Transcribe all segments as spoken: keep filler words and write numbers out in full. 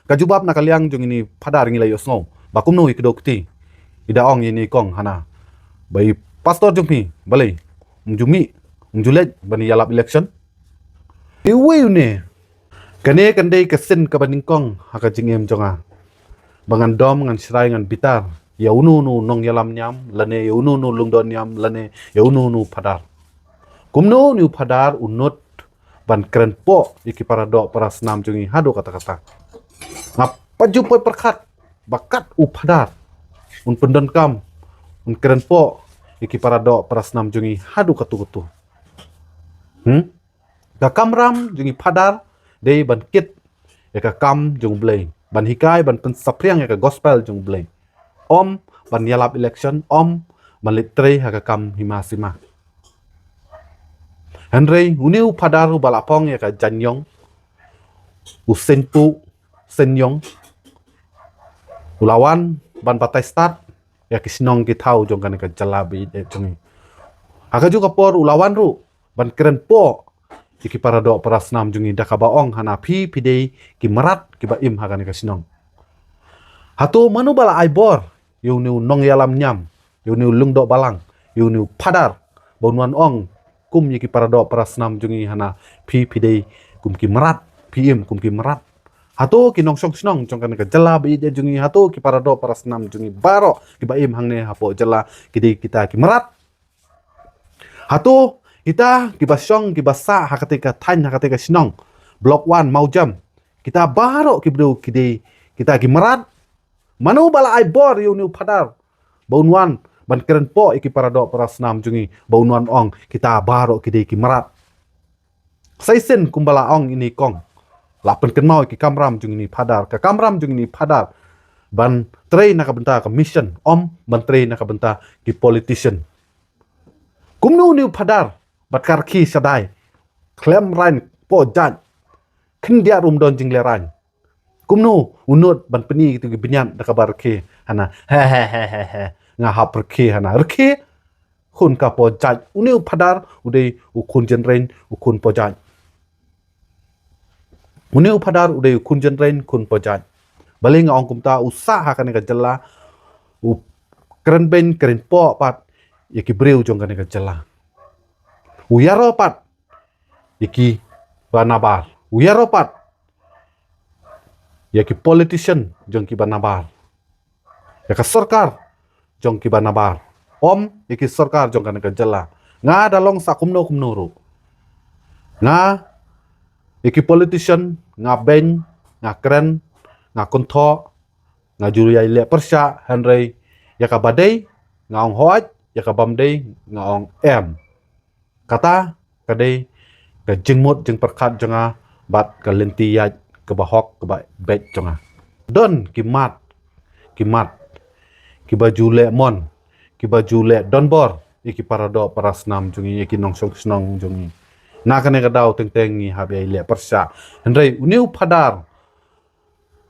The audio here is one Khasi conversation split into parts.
Ka jubab na ka liang jong ini phadar ngi la ïohsngew ba kumno i kdew kti i da ong ini kong hana ba i pastor jong phi balei um ju mih, um ju leit ban ïalap election. Iwei une, kane kan dei ka sien kaba nyngkong ha ka jingim jong nga ba ngan dom, ngan shrai, ngan bitar ïa uno uno u nongïalam niam lane ïa uno uno u lyngdoh niam lane ïa uno uno u phadar. Kumno une u phadar u nud ban kren poh ïa ki para doh para snam jong ngi haduh katta katta. Nga pat ju poi pyrkhat ba kat u phadar un pyndonkam, un kren poh ïa ki para doh para snam jong ngi haduh katto katto. Hmm? Ka kamram jong i phadar dei ban kit ïa ka kam jong u Blei, ban hikai, ban pynsaphriang ïa ka gospel jong u Blei. Ym ban ïalap election, ym ban leit trei ha ka kam hima sima. Hynrei une u phadar uba la phong ïa ka jaiñïong, u seiñ puh seiñ ïong, u la wan ban batai stad ïa ki shnong ki thaw jong kane ka jylla ba ïeit jong ngi. Ha kajuh ka por u la wan ruh ban kren poh ïa ki para doh para snam jong ngi da kaba ong hana phi phi dei ki mrad kiba im ha kane ka shnong. Hato mano ba la ai bor ïa une u nongïalam niam, ïa une u lyngdoh balang, ïa une u phadar ba un wan ong kum ïa ki para doh para snam jong ngi hana phi phi dei kum ki mrad, phi im kum ki mrad? Hato ki nongshong shnong jong kane ka jylla ba ïeit jong ngi, hato ki para doh para snam jong ngi baroh kiba im hangne hapoh jylla ki dei kita ki mrad? Hato kita kiba shong kiba sah ha katei ka thaiñ, ha katei ka shnong, Block One Mawjam, kita baroh ki briew ki dei kita ki mrad? Mano ba la ai bor ïa une u phadar ba un wan ban kren poh ïa ki para doh para snam jong ngi ba un wan ong kita baroh ki dei ki mrad? Sa shisien kumba la ong ini kong, la pynkynmaw ïa ki kamram jong ini phadar, ka kamram jong ini phadar ban trei na ka bynta ka mission, ym ban trei na ka bynta ki politician. Kumno une u phadar bad ka rkhie shadai, khlem raiñ poh jait, khyndiat ruh ym don jingleh raiñ. Kumno u nud ban pyni kito ki bniat da kaba rkhie hana he he he he he, nga hap rkhie hana, rkhie khun ka poh jait. Une u phadar u dei u khun jynreiñ, u khun poh jait. Une u phadar u dei u khun jynreiñ, khun poh jait. Balei nga ong kumta? U sah ha kane ka jylla, u kren beiñ kren poh pat ïa ki briew jong kane ka jylla. U ïaroh pat ïa kiba nabar, u ïaroh pat ïa ki politician jong kiba nabar, ïa ka sorkar jong kiba nabar, ym ïa ki sorkar jong kane ka jylla. Nga da long sa kumno kumno ruh, nga ïa ki politician nga beiñ, nga kren, nga kynthoh, nga ju ïai leh pyrshah, hynrei ïa kaba dei nga ong hooid, ïa kabym dei nga ong em. Kata ka dei ka jingmut jingpyrkhat jong nga bad ka lynti ïaid kaba hok kaba beit jong nga. Don ki mat, ki mat kiba ju leh mon, kiba ju leh donbor ïa ki para doh para snam jong ngi, ïa ki nongshong shnong jong ngi. Na kane ka daw teng teng ngi hap ïai leh pyrshah. Hynrei une u phadar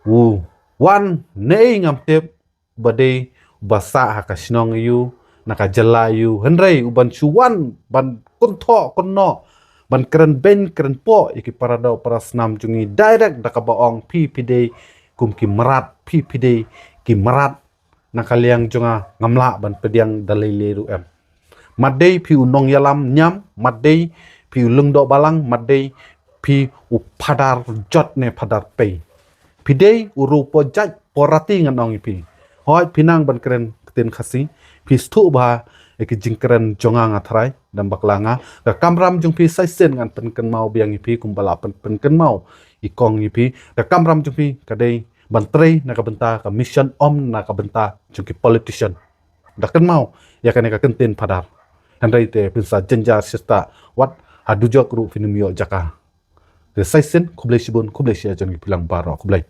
u wan naei ngam tip, uba dei uba sah ha ka shnong aïu, na ka jylla aïu, hynrei u ban shu wan ban kynthoh kynnoh, ban kren beiñ kren poh ïa ki para doh para snam jong ngi direct da kaba ong phi phi dei kum ki mrad, phi phi dei ki mrad. Na ka liang jong nga ngam lah ban pdiang da lei lei ruh em. Mat dei phi u nongïalam niam, mat dei phi u lyngdoh balang, mat dei phi u phadar jot ne phadar pei. Phi dei u riew poh jait poh rati ngan ong ïa phi. Hooid phi nang ban kren ktien Khasi, phi sngewthuh bha ïa ki jingkren jong nga, nga tharai, dang bakla nga. Ka kamram jong phi sa shisien ngan pynkynmaw biang ïa phi kumba la pyn pynkynmaw i kong ïa phi. Ka kamram jong phi ka dei ban trei na ka bynta ka mission, ym na ka bynta jong ki politician. Da kynmaw ïa kane ka kyntien phadar. Hynrei te phin sa jynjar shata, wat ha dujok ruh phin ym ïoh jaka. Te sa shisien, khublei shibun, khublei shihajar ïa phi lang baroh, khublei.